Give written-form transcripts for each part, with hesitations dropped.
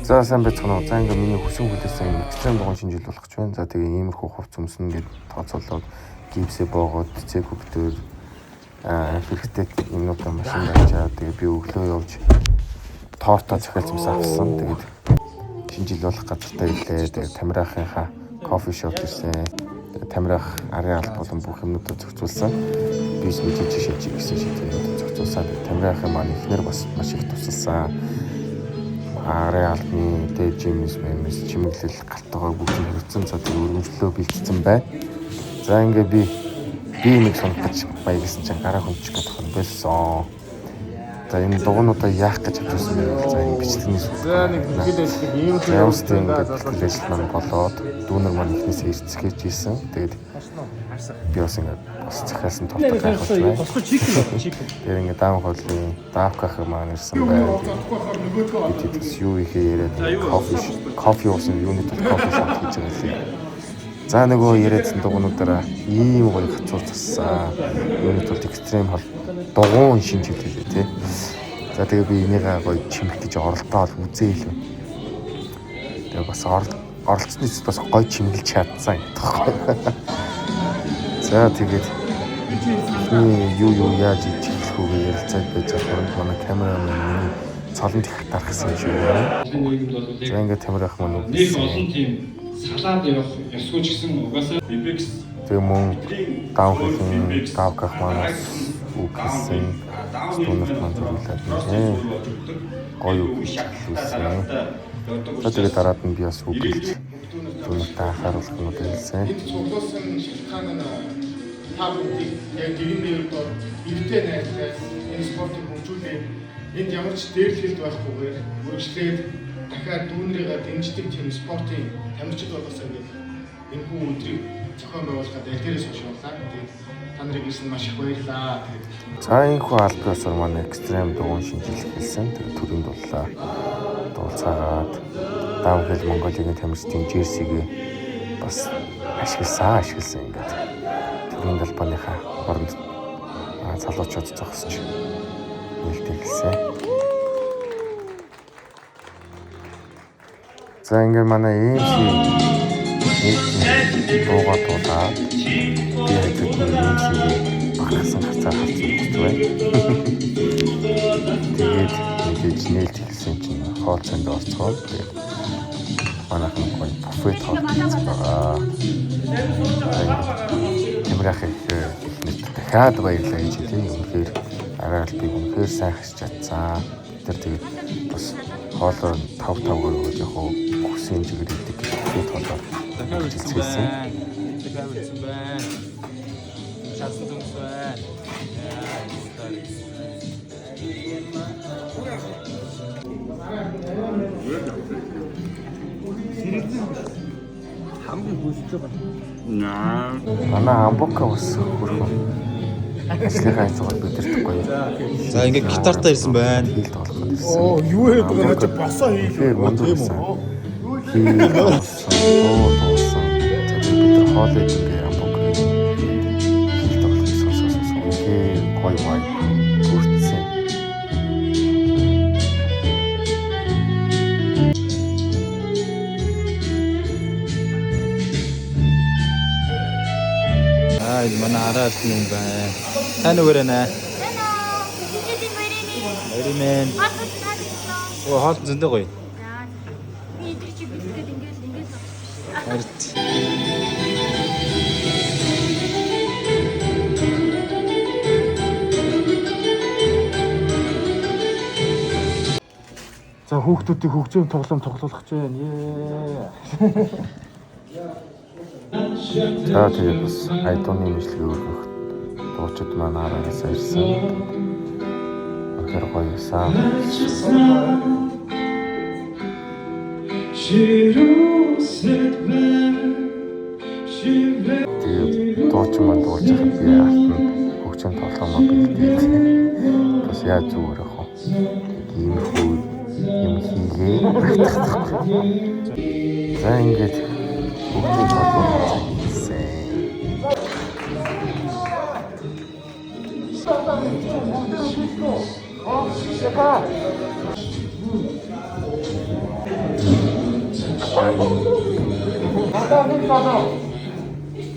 За, сайн байцгаана уу. За, ингээ миний хүсэн хүлээсэн extreme дугуйн шинэ жил болох ч байна. За, тэгээ иймэрхүү хувц өмснө гэд тооцоолоод, гипсээ боогоод, цэкүүптөр хэрэгтэй юмнуудаа машинд авчаад, тэгээ би өглөө явж тортоо захиалсан авсан. Тэгээд шинэ жил болох газартаа ирлээ. Тэгээд Тамирахынхаа coffee shop ирсэн. Тэгээд Тамирах арын алт болон бүх юмнуудаа зохицуулсан. Би мэдээж шилжих гэсэн шиг юмнуудаа зохицуулсан. Тэгээд Тамирахын маань эхнэр бас маш их тусалсан. Арын албаны дээд жимс мэмс чимэглэл галтайгаа бүгд хэрэгцсэн. За, тэгээд өргөмжлөө бэлтцсэн байна. За, ингээ би нэг сонтож баягласан чинь гараа хөнчих гэдэг юм болсон. За, энэ дугуйнуудаа яах гэж авчихсан бэ гэвэл, за, энэ бичлэгний За, нэг бэлтгэл ажлыг ийм За, явсан, ингээд бэлтгэл ажил маань болоод дүүнер маань эхнээсээ ирцгээж ийсэн. Тэгээд би бас ингээд бас захиалсан тортоо гайхуулж байна. Босгоо chicken chicken. Тэгээд ингээд даам хоолын даавках маань ирсэн байна. Бид тэдгээс юу ихээ яриад, кофе уусан, юуны тул coffee shop хийж байгаа лээ. За, нөгөө яриадсан дугуйнуудаараа ийм гоё хацуур зассан. Юуны тулд extreme хол дугуйн шинэ жил хэлээ тий. За, тэгээ би энийгээ гоё чимэх гэж оролдоод үзээл. Тэгээ бас оролцсны эцэст бас гоё чимгэлж чадсан гэдэг байхгүй. За, тэгээд эхний юу юу яаж иж эхлэх үгээ ярилцаад байж байгаа хооронд манай камерамен миний цолонд их дарахсан юм шиг байна. За, ингээд тамирах маань үг Нэг хэлсэн. олон тийм салаад явах ёсгүй ч гэсэн угаасаа Бибекс Тэгээ мөн даунхилын давках маань үг хэлсэн. Дүүнерт маань зөвлөлээд нэ. Гоё үг хэлж эхлүүлсэн. За, тэгээ дараад нь би бас үг хэлж дүүнерт анхааруулах юмуд хэлсэн. Энд цуглуулсан шалтгаан нь та бүгдийг яг гэрийн дээр эртээ найрлаад, энэ спортыг хөгжүүлээд, энд ямар ч дээрлэлт байхгүйгээр үргэлжлээд дахиад дүүнрийгээ дэмждэг тийм спортын тамирчид болгосоо гэж энэ хүн өдрийг зохион байгуулахад аль дээрээс хойш явлаа. Тэгээд та нарыг ирсэн маш их баярлалаа. Тэгээд За, энэхүү албан ёсоор манай extreme дугуйн шинэ жил эхэлсэн. Тэгээ төрийн дуллаа дуулцаагаад Downhill Mongolia-гийн тамирчдын jersey гээ бас ашигласан ингээд төрийн далбааныхаа оронд залуучууд зогсож нээлттэй эхэлсэн. За, ингээд манай MC нэг дуугаа дуулаад, би хажууд нь MC-гээ бахархсан харцаар харсан байна. Тэгээд мэдээж нээлт эхэлсэн чинь хоол цанд орцгоо. Тэгээд манайхан гоё буфет хоол хийсэн байгаа. Тамирах их ихнэрт дахиад баярлалаа гэж хэлье. Үнэхээр арай албыг үнэхээр сайн хасч чадсан. Бид нар тэгээд бас хоолоо 5 5 өгөөд яг хуу хүссэн хэмжээгээр идэх буфет хоолоор Дахиад хэлцгээсэн. байна. Дахиад ирсэн байна. Шатсан зүмс байна. Яа, стари. Хамгийн хүсэж байгаа. Манай амбука бас хөрхөн ажлынхаа хажуугаар бидэрт гоё. За, ингээд гитартай ирсэн байна. Хийл тоглоход ирсэн. Оо, юу яриад байгаа юм чи, босоо хийл. Тэгэхээр мундаг Тийм байсан. үү? Хийл дуулсан, дуу дуулсан. За, тэгээд бид нар хоол идэнгээ амбука хийл тоглохыг сонсоо сонсоо үнэхээр гоё гоё бүрдсэн. Аа, энэ манай араа альбны юм байна. Та нүгээрээ нэ. Hello. Шинэ баярын. Баярын. Хоол таалагдсан. Оо, хоол зөндөө гоё. За. Би эдгээр чи бэлтгээд ингээл ингээл авчих. Баярт. За, хүүхдүүдийг хөгжим тоглоом тоглуулах гэж байна. Ее. За, тэгээд бас айдууны имжлэгээ өргөх дуучид маань араагаас ирсэн. Үнэхээр гоё байсан. Тэгээд дуучин маань дуулж байхад би арт нь хөгжим тоглоомоо бэлдээд бас яаж зүгээр ах вэ? Иймэрхүү юм хийгээ. За, ингээд хөгжим тоглоом хийсэн.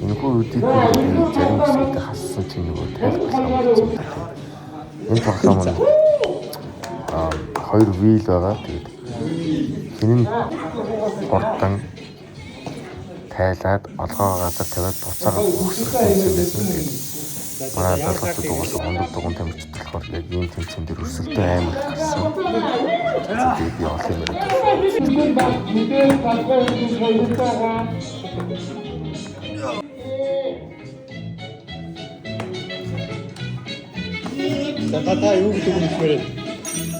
Энэхүү үдийн зарим хэсгүүдээ хассан чинь нөгөө тайлбарлах болсон. Энэ тоглоом нь хоёр wheel байгаа. Тэгээд хэн нь хурдан тайлаад олгоо газар тавиад буцаагаад үхсэх тэмцээн байсан. Тэгээд манай залуучууд угаасаа хундаг дугуйн тамирчид болохоор яг ийм тэмцээн дээр өрсөлдөөн амар их гарсан. Тэгээд би олон юм яриад. За та юу гэдэг юм бэ?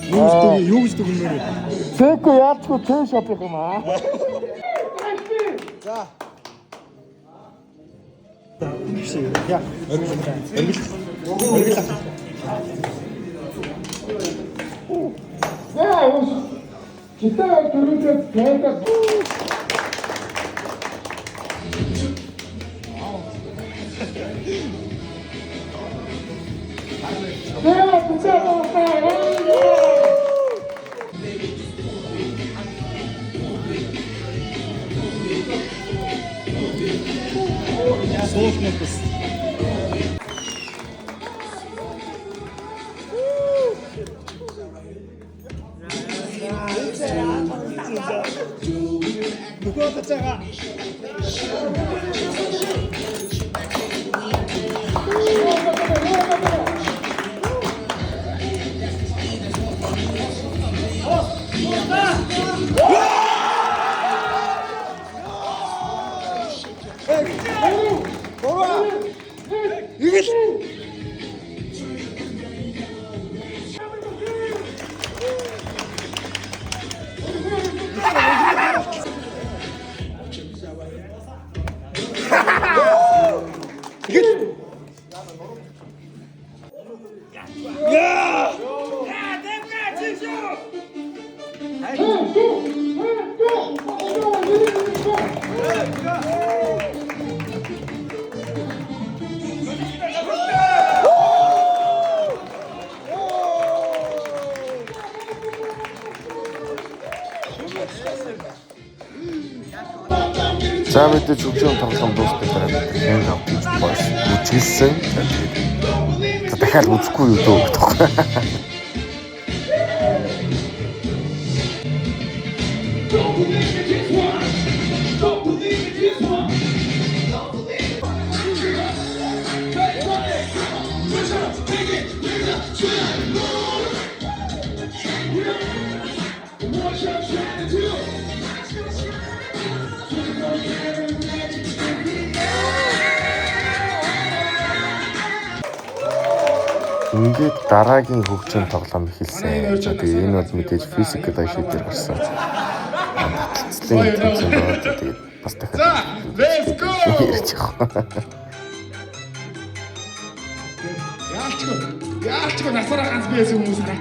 Юу гэдэг юу гэж дүгнэмээр вэ? Цэко яалчгүй цэн шопих юм аа. За. Я. Оргил. Оргил. Яа, Китай төрөлд тайлбар. Суулнах бас. Нөгөө хацаага. За мэдээж хөгжим тоглоом дуусны дараа бид хэнг авч бас үжилсэн. За тэгээд дахиад үзэхгүй юу дөө гэдэг байна. Ингээд дараагийн хөгжим тоглоом эхэлсэн. За тэгээ энэ бол мэдээж physical IC дээр гарсан. Таталцлын тэмцээн байгаа. Тэгээд бас дахиад Let's go. ярьж байгаа. Яалчгүй. Яалчгүй насаараа ганц биесэн хүмүүс хараа.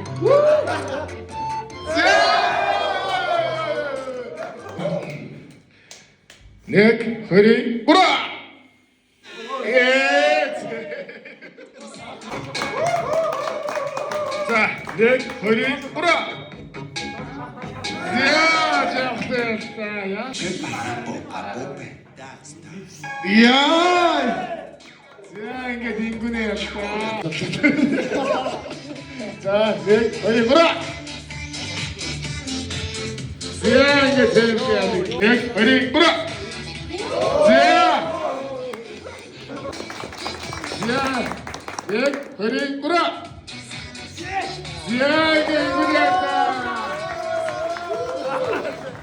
Нэг, хоёр, гурав. За, нэг, хоёр, гурав. Яа, жахлаа яа. Яа. За, ингээд ингүнэ ялтаа. За, нэг, хоёр, гурав. За, ингээд тэмцээ яадаг. Нэг, хоёр, гурав. За. За, нэг, хоёр, гурав. За, ингээд ингүнэ ялтаа.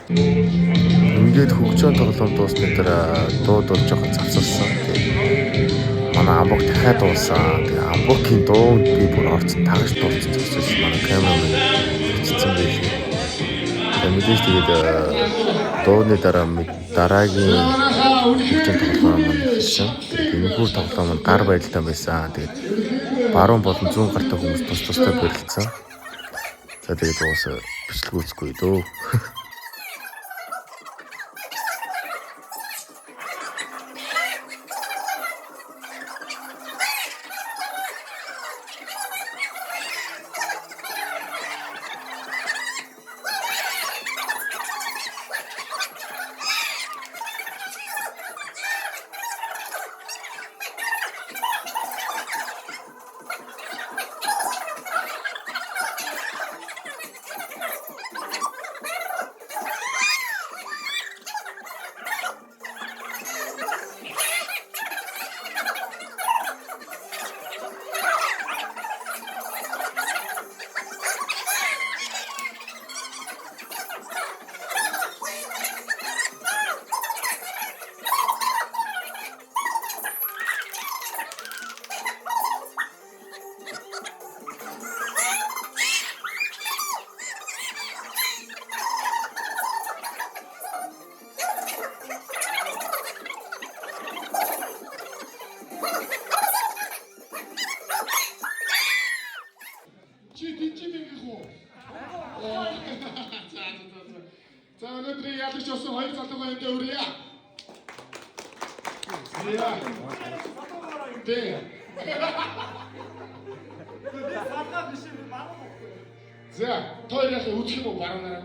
Ингээд хөгжөөн тоглоом дуусны дараа дууд бол жоохон завсарсан. Тэгээд манай амбук дахиад дуусан. Тэгээд амбукийн дуунд би бүр орцсон тагаж дуулсан зогсож манай камерамен бичсэн байлээ. Тэгээд мэдээж тэгээд дууны дараа дараагийн хөгжөөн тоглоом маань эхэлсэн. Тэгээд энэхүү тоглоом нь гар барилдаан байсан. Тэгээд баруун болон зүүн гартай хүмүүс тус тустай барилцсан. За тэгээд уусаа бичлэг үзэхгүй дөө. За, өнөөдрийн ялагч болсон хоёр залуугаа эндээ хүрье. За. Тэ. За, та хоёрын үзэх юм уу баруунаараа?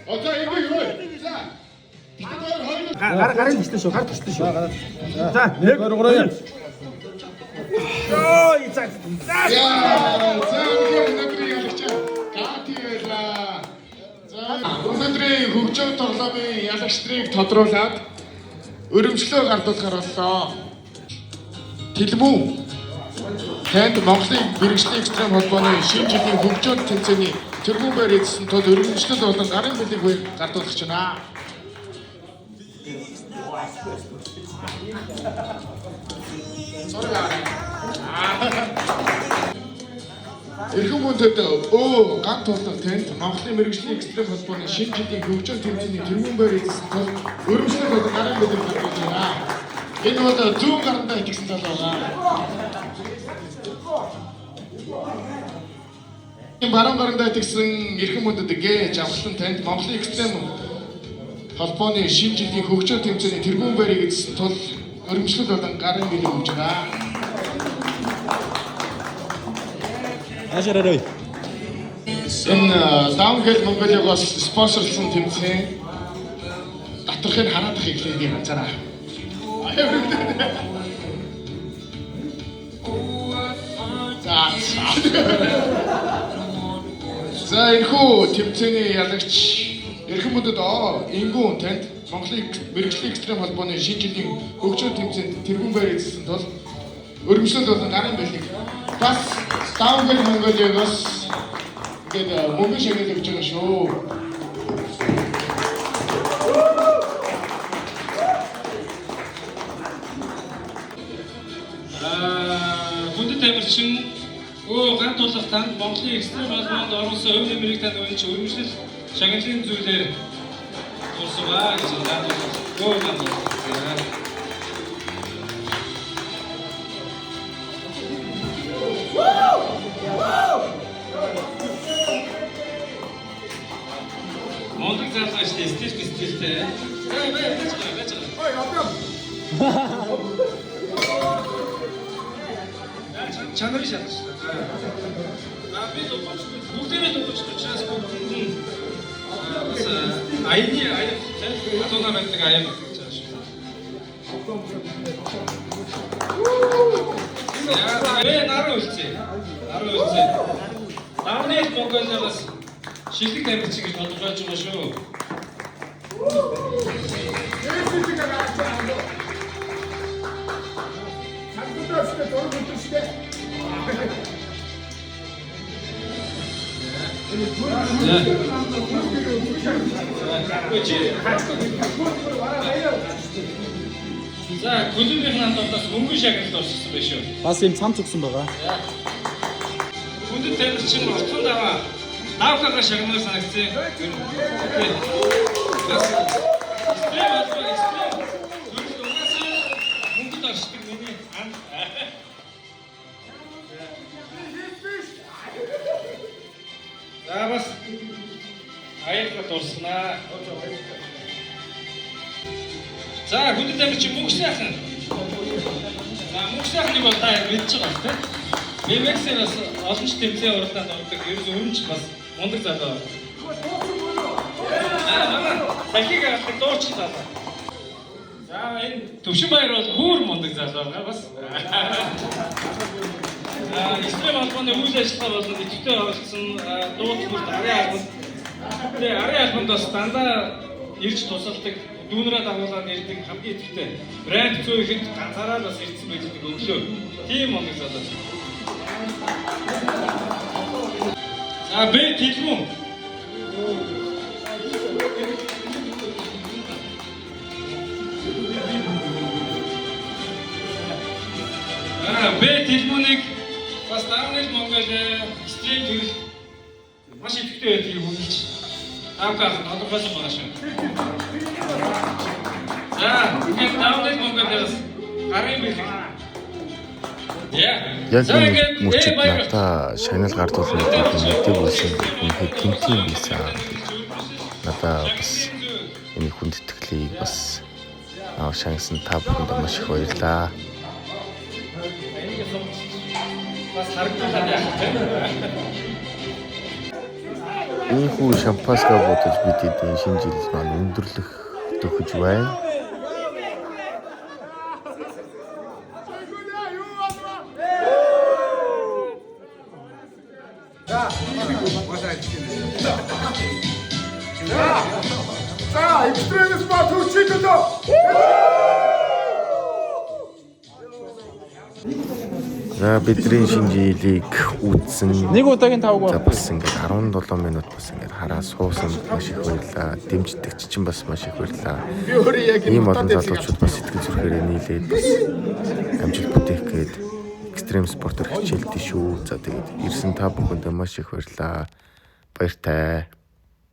Одоо ингэ юу? За. Бид хоёр хоёр Гар гарын төслөө шүү. Гар төслөө шүү. За 1 2 3. Ой, за. Яа, за, өнөөдрийн ялагч Гати байлаа. За, өнөөдрийн хөгжөөн тоглоомын ялагч нарыг тодруулаад өрөмжлөө гардуулахар боллоо. Тэлмүү танд Монголын мэргэжлийн экстрем холбооны шинэ жилийн хөгжөөн тэмцээний тэргүүн байр эзэлсэн тул өрөмжлөл болон гарын бэлэг үе гардуулах байна. Зураг. Эрхэм хүндэт өө ган тулах танд Монголын мэргэжлийн экстрем холбооны шинэ жилийн хөгжөөн тэмцээний тэргүүн байр эзэлсэн тул өрөмжлөл болон гарын бэлэг гардуулж байна. Энэ бол зүүн гарандаа итгэсэн залуу байгаа. Энэ баруун гарандаа итгэсэн эрхэм хүндэт гэ жавхлан танд Монголын экстрем холбооны шинэ жилийн хөгжөөн тэмцээний тэргүүн байрыг эзэлсэн тул өрөмжлөл болон гарын бэлэг өгж байна. Аашаарай. Энэ Downhill Mongolia-гоос спонсорлсон тэмцээн доторхыг хараадах эхлээд юм анзаараа. За. За, энэхүү тэмцээний ялагч эрхэм бүдэд оо Ингүүн танд Монголын мэргэжлийн экстрем холбооны шинэ жилийн хөгжөөн тэмцээнд тэргүүн байр эзэлсэн тул өргөмжлөл болон гарын бэлэг бас Downhill Mongolia-гоос ингээд мөнгө шагнал өгч байгаа шүү. Хүндэт тамирчин өө ган тулах танд Монголын экстрем холбоонд оруулсан хувь нэмрийг танд өгч өргөмжлөл шагналын зүйлээр дурсаваа гэж ган тулах. Өө ган тулах. За. Мундаг залуу шүү дээ. Стил стилтэй. За, байж байгаа, байж байгаа. Ой, одоо Чанарын шалгаж шүү дээ. За. Би дутууч бүгдээрээ дутууч учраас бүгдэнд нь бас аяны аян атуна байдаг аян гэж байгаа шүү. Яа, бэ наран үлцээ. Наран үлцээ. Нарны Монголиас шилдэг тамирчин гэж тодорхойлж байгаа шүү. За, Колумбийн хамт бас мөнгөн шагналд орсон байх шүү. Бас юм цам цугсан байгаа. Хүндэт тамирчин орцсон даваа давхаага шагнаар санагдсан. Бас экстрем албаа экстрем. Төрөлд угаасаа мөнгөд оршдог миний ан. За, бас аялал дурснаа. За, хүндэт тамирчин мөнх сайхан. За, мөнх сайхныг бол та мэдж байгаа тийм. BMX-ийн бас олон ч тэмцээн уралдаанд ордог. Ерөөс өрнч бас мундаг залуу. Аа, манай дахиг авдаг дуучин залуу. За, энэ Төвшин баяр бол бүр мундаг залуу байгаа бас. Аа, экстрем холбооны үйл ажиллагаа болон идэвхтэй оролцсон дууд бүрт арын албанд. Тэгээ арын албанд бас дандаа ирж тусалдаг, дүүнрээ дагуулаад ирдэг хамгийн идэвхтэй. Брэнд зүйхэд ганцаараа л бас ирсэн байж нэг өглөө. Тийм мундаг залуу. За, Б Тэлмүү. Аа, Б Тэлмүүнийг бас Downhill Mongolia стрим төрөл маш идэвхтэй байдгийг үнэлж таавкаас тодорхойлсон байгаа шүү. За, ингээд Downhill Mongolia-аас гарын бэлэг. Яг энэ мөчид надаа шагнал гардуулна гэдэг мэдээгүй байсан. Үнэхээр гэмтэн байсан. Надаа бас энэ хүндэтгэлийг бас шагнасан та бүхэнд маш их баярлалаа. Энийг сумч бас харагдуулаад яах вэ? Ийхүү шампанскаа будаж бид эдийн шинэ жил маань өндөрлөх төхөж байна. За, экстрем спорт хөгжиж төлөө. За, бидний шинэ жилийг үзсэн. Нэг удаагийн тавг За, бас ингээд 17 минут бас ингээд хараа суусан, маш их баярлаа. Дэмждэгч чинь бас маш их баярлаа. Би өөрөө яг Ийм олон залуучууд бас сэтгэл зүрхээрээ нийлээд бас амжилт бүтээх гээд экстрем спортоор хичээлдэж шүү. За, тэгээд ирсэн та бүхэндээ маш их баярлаа. Баяртай.